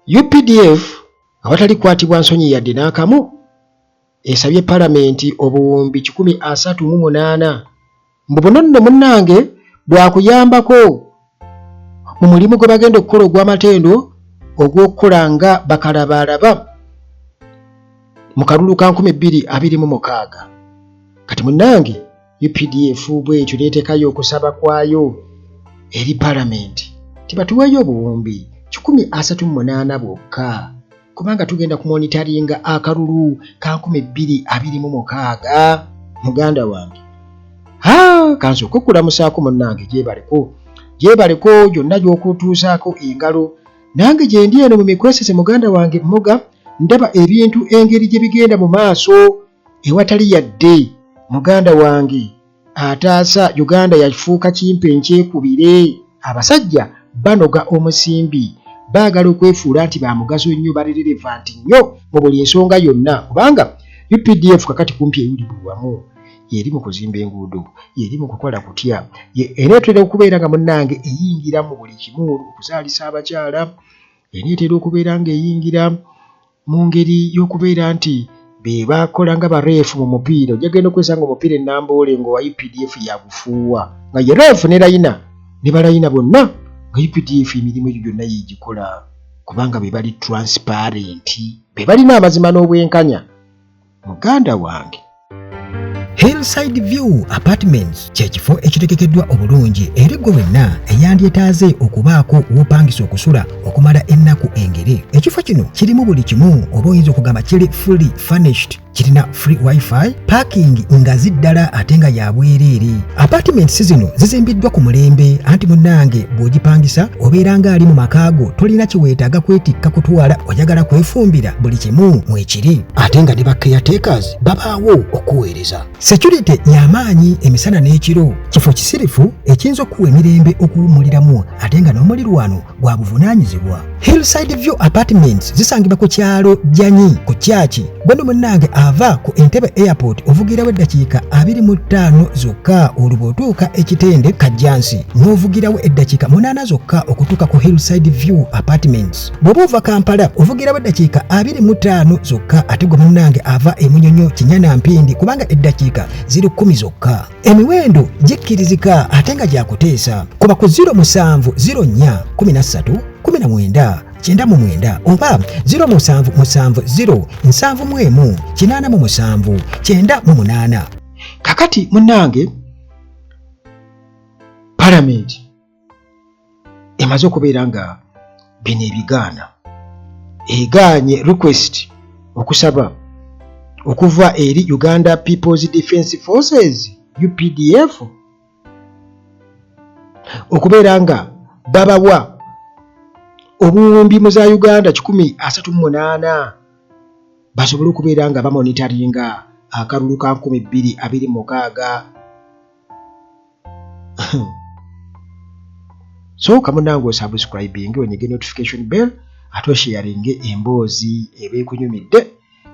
UPDF awatali kukwatibwa nsonyi yadde n'akamu esabye palamenti obuwumbi 138. Mbu buno nno munnange bwakuyambako mu mulimu gwe bagenda okukola ogw'amatendo ogw'okukola nga bakalabaalaba mu kalulu ka 2026. Kati munnange UPDF bwetyo neetekayo okusaba kwayo eri palamenti nti batuweeyo obuwumbi 138 bwokka kubanga tugenda kumonitaringa akalulu ka 2026. Muganda wange, ha, kansooke okulamusaako munnange, gyebaleko gyebaleko gyonna gy'okutuusaako engalo. Nange gyendi eno mu mikwesese, muganda wange muga ndaba ebintu engeri gye bigenda mu maaso ewatali yadde muganda wange ataasa. Uganda yafuuka kimpe nkyekubire. Abasajja banoga omusimbi, baagala okwefuula nti ba mugaso nnyo, bali relevant nnyo mu buli nsonga yonna, kubanga UPDF kakati kumpi eyuli buli wamu, yeri mu kuzimba enguudo, yeri mu kukola kutya, eneetera okubeera nga munnange eyingira mu buli kimu, okuzaalisa abakyala, eneetera okubeera ng'eyingira mu ngeri y'okubeera nti be bakola nga ba ref mu mupiira. Ojja genda okwesanga omupiira e Namboole ng'owa UPDF yagufuuwa nga ye ref ne layina ne balayina bonna, nga UPDF emirimu egyo gyonna yegikola, kubanga be bali transparent, be balina amazima n'obwenkanya, muganda wange. Hillside View Apartments kye kifo ekitegekeddwa obulungi eri ggwe wenna eyandyetaaze okubaako w'opangisa okusula okumala ennaku engere. Ekifo kino kirimu buli kimu, oba oyinza okugamba kiri fully furnished. Kirina free WiFi, parking ngazi ddala ate nga ya bwereere. Apartments zino zizimbiddwa ku mulembe, anti munnange bw'ogipangisa obeera ng'ali mu maka go, tolina kye weetaaga kwetikka kutwala, oyagala kwefumbira, buli kimu mwekiri, ate nga ne ba caretakers babaawo okuweereza. Security y'amaanyi emisana n'ekiro. Kifo kisirifu ekiyinza okuwa emirembe okuwummuliramu, ate nga n'omulirwano gwa buvunaanyizibwa. Hillside View Apartments zisangibwa ku kyalo Jjanyi ku Kyaki. Gweno munnange ava ku Entebbe Airport ovugirawo eddakiika 25 zokka, olwo bw'otuuka Ekitende Kajjansi n'ovugirawo eddakiika 8 zokka okutuuka ku Hillside View Apartments. Bw'oba ova Kampala ovugirawo eddakiika 25 zokka, ate gwe munnange ava e Munyonyo, Kinyana, Mpindi, kubanga eddakiika ziri 10 zokka. Emiwendo gikkirizika ate nga gyakuteesa. Kuba ku 07 04 13 19 99 oba 0770 71 87 98. Kakati munnange, palamenti emaze okubeera nga bino ebigaana, egaanye request, okusaba okuva eri Uganda People's Defence Forces, UPDF, okubeera nga babawa obuwumbi mu za Uganda 138 basobole okubeera nga bamonitaringa akalulu ka 2026. Sooka munange osubscribinge, onyige notification bell, ate osharinge emboozi eba ekunyumidde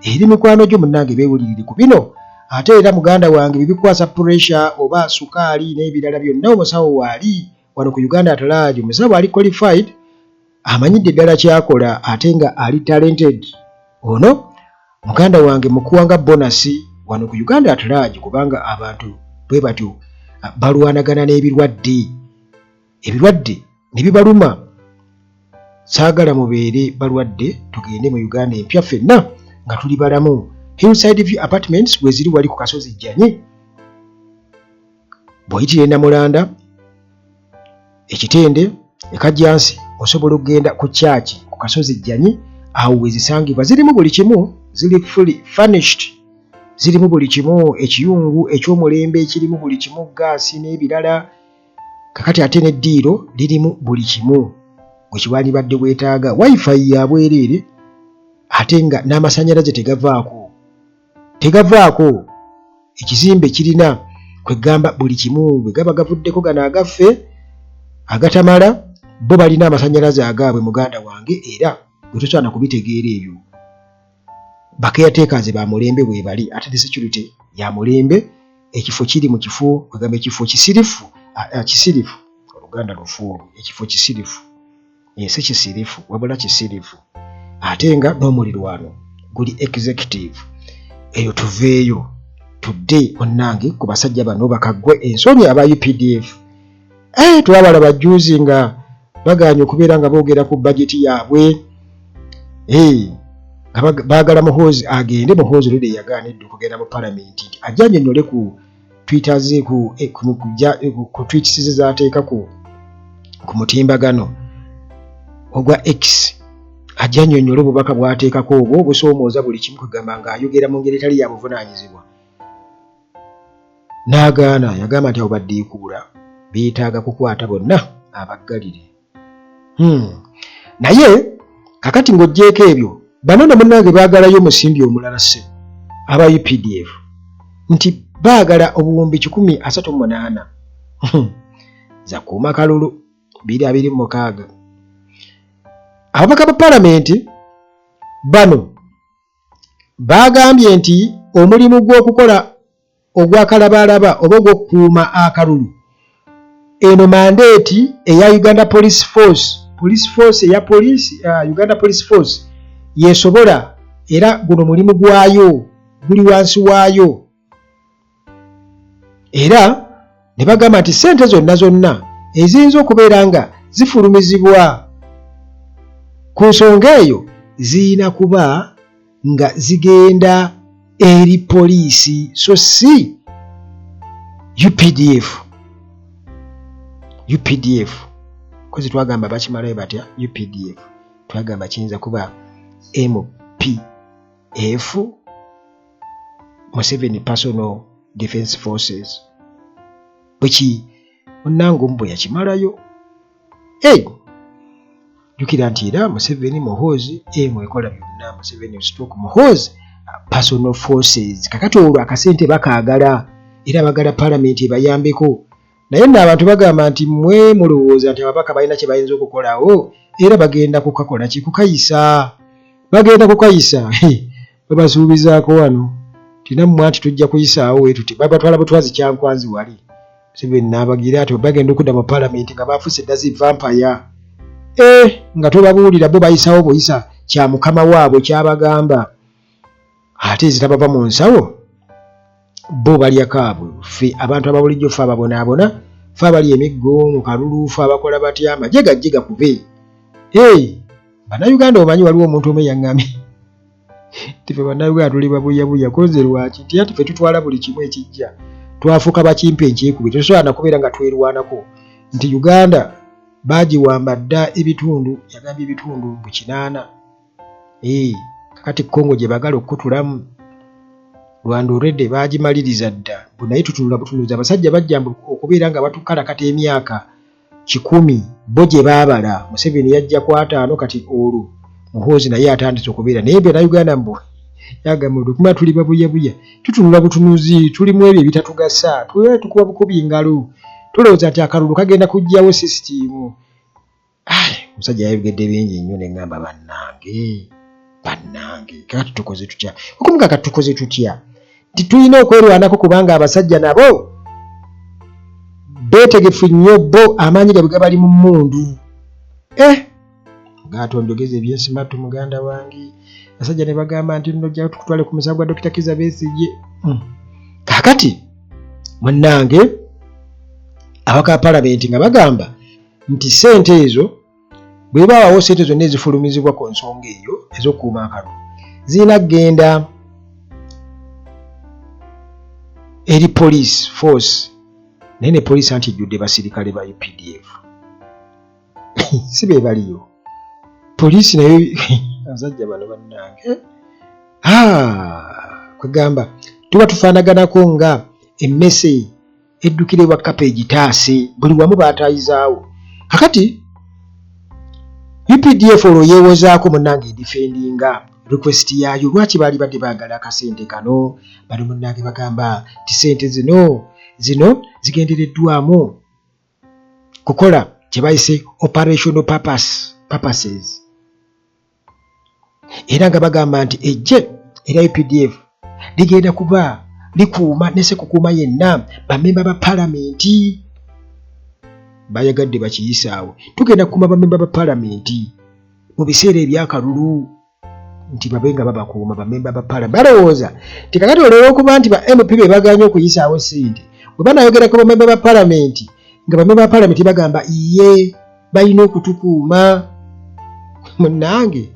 eri mikwano gyo. Munnange, beewulirire ku bino. Ate era muganda wange, bibikwasa pressure oba sukaali n'ebirala byonna, omusawo waali wano ku Uganda at Large. Omusawo ali qualified, amanyidde ddala kyakola, ate nga ali talented. Ono muganda wange mukuwa nga bonus wano ku Uganda at Large, kubanga abantu bwe batyo balwanagana n'ebirwadde, ebirwadde ne bibaluma. Saagala mubeere balwadde, tugende mu Uganda empya ffenna nga tuli balamu. Hillside View Apartments weziri wali ku kasozi Jjanyi. Bw'oyitira e Namulanda, Ekitende, Ekajjansi, osobola okugenda ku kyaki ku kasozi Jjanyi, awo wezisangibwa. Zirimu buli kimu, ziri fully furnished, zirimu buli kimu, ekiyungu eky'omulembe kirimu buli kimu, gaasi n'ebirala. Kakati ate n'eddiiro lirimu buli kimu gwe kiwandibadde weetaaga. WiFi ya bwereere, ate nga n'amasannyalaze tegavaako, tegavaako. Ekizimbe kirina kwegamba buli kimu. Bwe gaba gavuddeko gano agaffe agatamala, bo balina amasannyalaze agaabwe, muganda wange, era gwe tosaana kubitegeera ebyo. Ba caretakers ba mulembe bwe bali, ate ne security ya mulembe. Ekifo kiri mu kifo kwegamba ekifo kisirifu, kisirifu, oluganda lufuulu, ekifo kisirifu, ensi kisirifu, wabula kisirifu. ate nga n'omulirwano guli executive. Eyo tuveeyo tudde munnange ku basajja bano bakaggwe ensonyi aba UPDF. Eh, twabalaba jjuuzi nga bagaanye okubeera nga boogera ku bajeti yaabwe. Eh, nga baagala Muhoozi agende. Muhoozi olwedde yagaana edda okugenda mu palamenti nti ajja annyonnyole ku Twitter ze ku, eh, ku, ku, eh, ku, ku tweets ze z'ateeka ku, ku mutimbagano ogwa X ajja annyonnyole obubaka bw'ateekako obwo obusoomooza buli kimu kwegamba ng'ayogera mu ngeri etali ya buvunaanyizibwa n'agaana. Yagamba nti abo baddiikuula beetaaga kukwata bonna abaggalire. Naye kakati ng'oggyeeko ebyo, bano no munnange baagalayo omusimbi omulala ssebo aba UPDF nti baagala obuwumbi 138 za kuuma kalulu 2026. Ababaka ba palamenti bano baagambye nti omulimu gw'okukola ogw'akalabaalaba oba ogw'okukuuma akalulu eno mandeeti eya Uganda Police Force, Police Force eya police, Uganda Police Force yesobola era guno mulimu gwayo guli wansi waayo era ne bagamba nti ssente zonna zonna eziyinza okubeera nga zifulumizibwa ku nsonga eyo ziyina kuba nga zigenda eri poliisi so si UPDF. UPDF kozi twagamba bakimalayo batya? UPDF twagamba kiyinza kuba MPF, Museveni Personal Defense Forces, bweki munnange omu bwe yakimalayo. Hey! Jjukira nti era Museveni Muhoozi emu ekola byonna, Museveni stroke Muhoozi personal forces. Kakati olwo akasente bakaagala era bagala palamenti ebayambeko. Naye nno abantu bagamba nti mmwe mulowooza nti ababaka balina kye bayinza okukolawo era bagenda kukakola ki? Kukayisa. Bagenda kukayisa. Babasuubizaako wano nti nammwe anti tujja kuyisaawo wetuti babatwala butwazi Kyankwanzi wali. Museveni n'abagira ati bagenda okudda mu palamenti nga bafuuse dda zi vampaya. Eh, nga tobabuulira bo bayisawo buyisa kya mukama waabwe ky'abagamba. Ate ezitabava mu nsawo bo balya kaabwe. Ffe abantu ababulijjo ffe ababonaabona, ffe abali emiggo mu kalulu, ffe abakola batya amagye gajje gakube. Hey, Bannayuganda omanyi waliwo omuntu omu eyaŋŋambye nti ffe Bannayuganda tuli babuyabuya konze lwaki nti anti ffe tutwala buli kimu ekijja twafuuka bakimpa enkyekubi tetusobola nakubeera nga twerwanako nti Uganda baagiwamba dda ebitundu yagambye ebitundu mbu 8 ee kakati Congo gye bagala okukutulamu Rwanda already baagimaliriza dda mbu naye tutunula butunuzi abasajja bajja mbu okubeera nga batukalakata emyaka 100 bo gye baabala. Museveni yajja ku 50 kati olwo Muhoozi naye atandise okubeera naye Bannayuganda mbu yagamba nti okumala tuli babuyabuya tutunula butunuzi tuli mu ebyo ebitatugasa tukuba bukubi ngalo tulowooza nti akalulu kagenda kuggyawo sisitiimu. Omusajja yayogedde bingi nnyo ne ŋŋamba bannange bannange kakati tukoze tutya okumuga kati tukoze tutya nti tulina okwerwanako kubanga abasajja nabo beetegefu nnyo bo amaanyi gabwe gabali mu mmundu. Eh, gaata onjogeza ebyensimattu muganda wange. Abasajja ne bagamba nti nno jja tukutwale ku musango gwa Dokita Kizza Besigye. Kaakati munnange abaka palamenti nga bagamba nti ssente ezo bwe bawawo ssente zonna ezifulumizibwa ku nsonga eyo ez'okukuuma akalulu zirina kugenda eri police force naye ne poliisi anti ejjudde basirikale ba UPDF si be baliyo poliisi nayo abasajja bano bannange kwegamba tuba tufaanaganako nga emmese eddukira ewa kkapa egitaase buli wamu baataayizaawo kakati UPDF olwo yeewozaako munnange edifendinga request yaayo lwaki baali badde baagala akasente kano bano munnange bagamba nti ssente zino zino zigendereddwamu kukola kye bayise operational purposes era nga bagamba nti eggye erya UPDF ligenda kuba likuuma ne sekukuuma yenna bamemba ba palamenti bayagadde bakiyisaawo tugenda kukuuma bamemba ba palamenti mu biseera ebyakalulu. Nti babe nga babakuuma bamemba ba palamenti. Balowooza nti kakati olw'okuba nti ba MP be baganye okuyisaawo ssente, bwe banayogerako bamemba ba palamenti, nga bamemba ba palamenti bagamba iye balina okutukuuma. Munnange,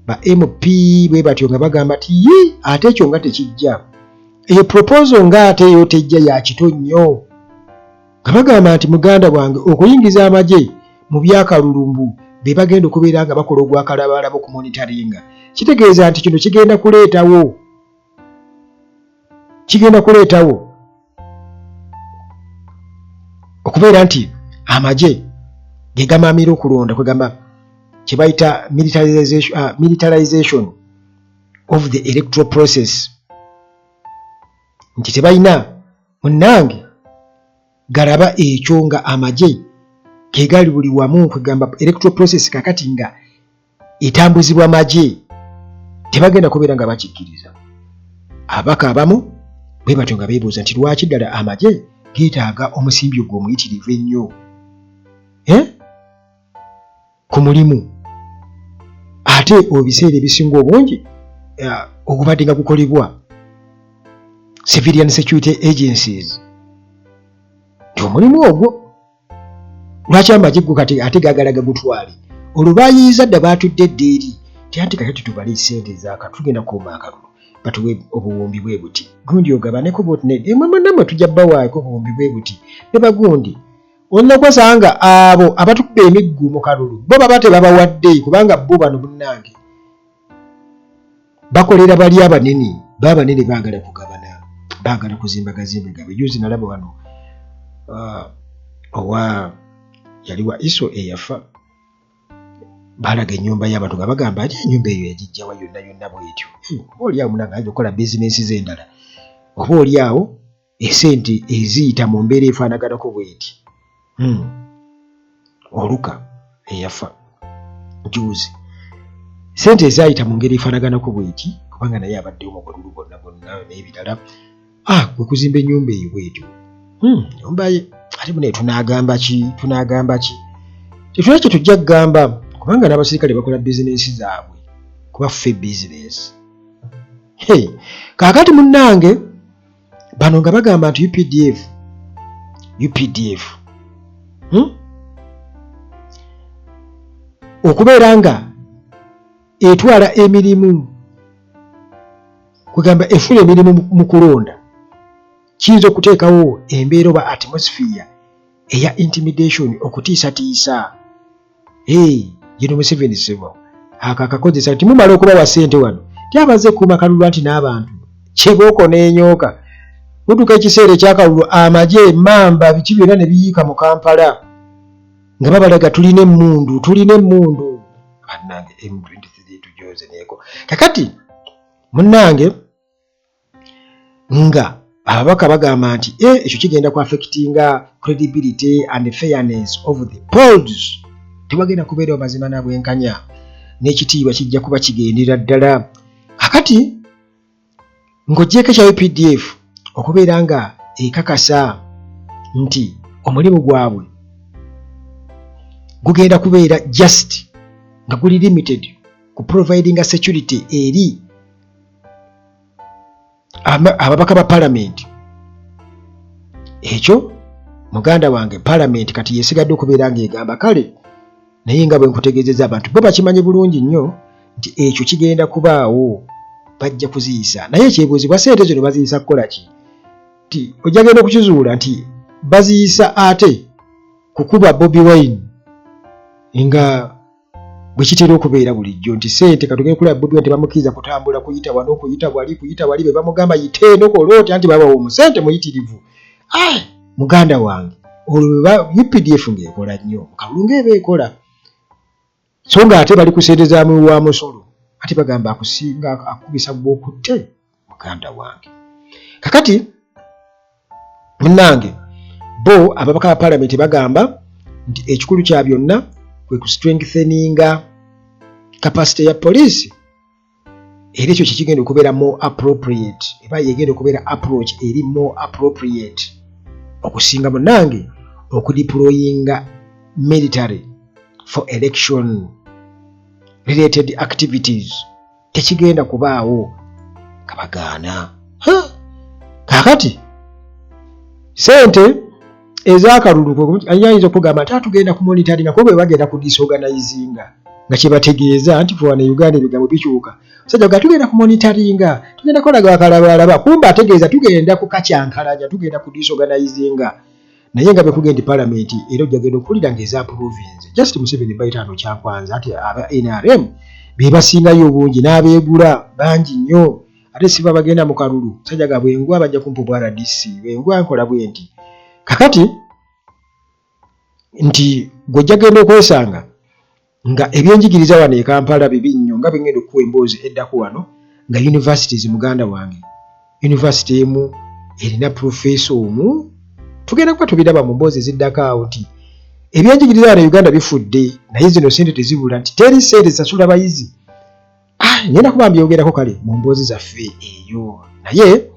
ba MP bwe batyo nga bagamba nti yi, ate ekyo nga tekijja, eyo proposal nga ate eyo tejja, ya kito nnyo. Nga bagamba nti muganda wange, okuyingiza amagye mu byakalulu mbu be bagenda okubeera nga bakola ogwakalabalaba okumonitaringa, kitegeeza nti kino kigenda kuleetawo okubeera nti amagye ge gamaamira okulonda, kwegamba kye bayita militarization of the electoral process, nti tebalina. Munnange, galaba ekyo nga amagye ge gali buli wamu, kwegamba electoral process kakati nga etambuzibwa magye, tebagenda kubeera nga bakikkiriza. Ababaka abamu bwe batyo nga beebuuza nti lwaki ddala amagye geetaaga omusimbi ogwo omuyitirivu ennyo, eh? Ku mulimu ate ebiseera ebisinga obungi ogubadde nga gukolebwa civilian security agencies, nti omulimu ogwo lwaki amagye go kati ate gaagala gagutwale? Olwo bayiyiza dda, baatudde edda eri ti anti kakati tubale esente ezaka, tugenda kukuuma akalulu, batuwe obuwumbi bwe buti, gundi ogabaneko bwoti, emwe mwenna tujja bbawaako obuwumbi bwe buti ne bagundi. Olina okwesanga abo abatukuba emiggu mu kalulu bo baba tebabawadde, kubanga bo bano munnange bakolera bali abanene, baabanene baagala kugabana, baagala kuzimba gazimbe gaabwe. Juzi nalaba wano owa yali wa ISO eyafa, balaga ennyumba y'abantu nga bagamba ati ennyumba eyo yagijjawa yonna yonna bwetyo? Oba oli awo munange ayinza okukola bizinensi ze endala, oba oli awo esente eziyita mu mbeera efaanaganako bweti. Oluka eyafa juzi, sente ezayita mu ngeri efaanaganako bweti, kubanga naye abaddewo mu bululu bwonna bwonna n'ebirala, kwe kuzimba ennyumba eyo bwetyo. Nyumba ye ate munaye tunaagamba ki? Tunaagamba ki? Tetulina kye tujja kugamba, kubanga n'abasirikale bakola bizinensi zaabwe, kuba ffe bizinensi. Hey, kaakati munnange, bano nga bagamba nti UPDF, Okubeera nga etwala emirimu, kwegamba efuna emirimu mu kulonda, kiyinza okuteekawo embeera oba atmosphere eya intimidation, okutiisatiisa. Hey, gino Museveni sebo ako akakozesa nti mumala okubawa ssente wano tyabaze kuuma kalulu, anti n'abantu kibooko n'enyooka mutuuka ekiseera ekyakalulu, amagye, mamba, biki byonna ne biyiika mu Kampala nga babalaga tulina emmundu, tulina emmundu. Bannange, M23 tujoze neeko. Kakati munnange, nga ababaka bagamba nti ekyo kigenda ku affectinga credibility and fairness of the polls, tewagenda kubeerawo mazima na bwenkanya, n'ekitiibwa kijja kuba kigendera ddala. Kakati ng'ogyeko ekya UPDF okubeera nga ekakasa nti omulimu gwabwe gugenda kubeera just nga guli limited ku providinga security eri ababaka ba palamenti, ekyo muganda wange palamenti kati yesigadde okubeera ng'egamba kale. Naye nga bwe nkutegeezezza, abantu bo bakimanyi bulungi nnyo nti ekyo kigenda kubaawo, bajja kuziyisa. Naye ekyebuuzibwa, sente zino baziyisa kukola ki? Ti ojja genda okukizuula nti baziyisa ate kukuba Bobi Wine, nga bwe kitera okubeera bulijjo nti sente katugende kulaba Bobi Wine tebamukkiriza kutambula, kuyita wano, kuyita wali, kuyita wali, be bamugamba yite eno, kola oti, anti babawa omusente muyitirivu. Ah, muganda wange, olwo UPDF ng'ekola nnyo mu kalulu ng'eba ekola, so ng'ate bali ku sente za muwi wa musolo, ate bagamba akusinga akubisa gw'okutte. Muganda wange, kakati munnange, bo ababaka ba palamenti bagamba nti ekikulu kya byonna kwe ku strengtheninga capacity ya poliisi, era ekyo kikigenda okubeera more appropriate, eba yegenda okubeera approach eri more appropriate okusinga munnange okudeployinga military for election related activities. Tekigenda kubaawo nga bagaana. Kaakati sente ez'akalulu ayinza okugamba nti atugenda ku monitoringa, kuba bwe bagenda ku disorganizinga nga kyebategeeza nti fe wano e Uganda ebigambo bikyuka. Musajja ga tugenda ku monitoringa, tugenda kukola gakalabalaba, kumba ategeeza tugenda kukakyankalanya, tugenda ku disorganizinga. Naye nga bwekugenda nti palamenti era ojja genda okuwulira nga eza province just Museveni bayitaano kyankwanza ati aba NRM be basingayo obungi n'abeegula bangi nnyo, ate siba bagenda mu kalulu. Musajja ga bwengwa bajja kumpa obwa RDC, bwengwa nkola bwe nti. Kakati nti gwe ojja genda okwesanga nga ebyenjigiriza wano e Kampala bibi nnyo, nga bwe ngenda okukuwa emboozi eddako wano, nga universities muganda wange, university emu erina professor omu. Tugenda kuba tubiraba mu mboozi eziddako awo nti ebyenjigiriza wano e Uganda bifudde, naye zino sente tezibula, nti teri sente zisasula bayizi. Ngenda kuba mbyogerako kale mu mboozi zaffe eyo. Naye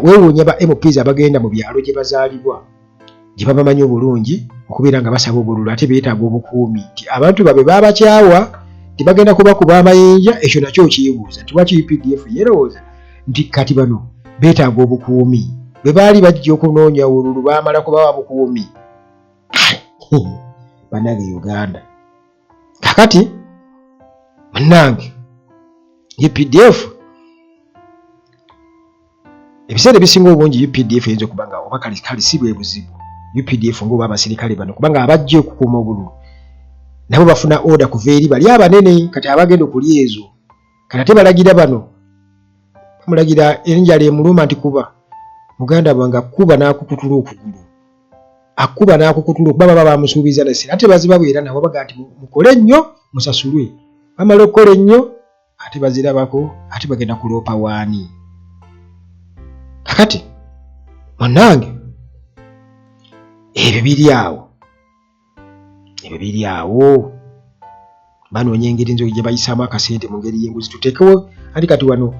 weewuunya ba MPs abagenda mu byalo gye bazaalibwa, gye babamanyi obulungi, okubeera nga basaba obululu, ate beetaaga obukuumi nti abantu babe baabakyawa, tebagenda kubakuba amayinja. Ekyo nakyo okyebuuza nti lwaki UPDF yeerowooza nti kati bano beetaaga obukuumi? Bwe baali bajja okunoonya obululu baamala kubawa bukuumi? Bannange Uganda. Kakati munnange, UPDF ebiseera ebisinga obungi UPDF eyinza okuba nga oba kale kale si bwe buzibu UPDF ng'oba abasirikale bano, kubanga abajja okukuuma obululu nabo bafuna order kuva eri bali abanene. Kati abagenda okulya ezo, kati ate balagira bano, bamulagira enjala emuluma nti kuba muganda bwange, akuba n'akukutula okugulu, akuba n'akukutula okuba baba bamusuubiza nase ate bazibaweera, nabo baga nti mukole nnyo musasulwe. Bamala okukola ennyo ate bazirabako, ate bagenda kuloopa waani? Kakati munnange, ebyo biri awo, ebyo biri awo. Banoonya engeri nzo gye bayisaamu akasente mu ngeri y'enguzi. Tuteekewo anti kati wano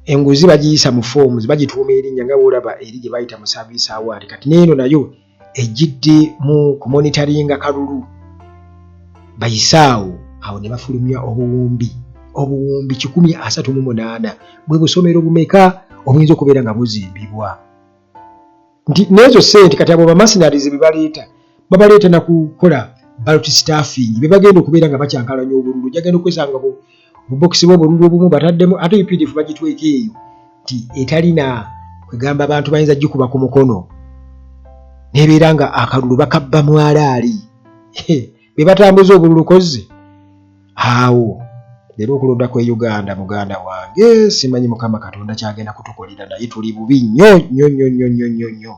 enguzi bagiyisa mu forms, bagituuma erinnya, nga bwolaba eri gye bayita mu service award. Kati n'eno nayo ejjidde mu kumonitoringa kalulu, bayisaawo awo ne bafulumya obuwumbi 138. Bwe busomero bumeka obuyinza okubeera nga buzimbibwa nti n'ezo ssente? Kati abo ba mercenaries be baleeta, babaleeta na kukola ballot stuffing, be bagenda okubeera nga bakyankalanya obululu. Jagenda okwesanga bubokisi bw'obululu obumu bataddemu, ate UPDF bagitweka eyo nti etalina kwegamba abantu bayinza gikuba ku mukono, nebeera nga akalulu bakabba mwalaali be batambuza obululu kozzi awo. Leero okulonda kwe Uganda, muganda wange, simanyi Mukama Katonda kyagenda kutukolera, naye tuli bubi nnyo nnyo nnyo nnyo nnyo nnyo nnyo.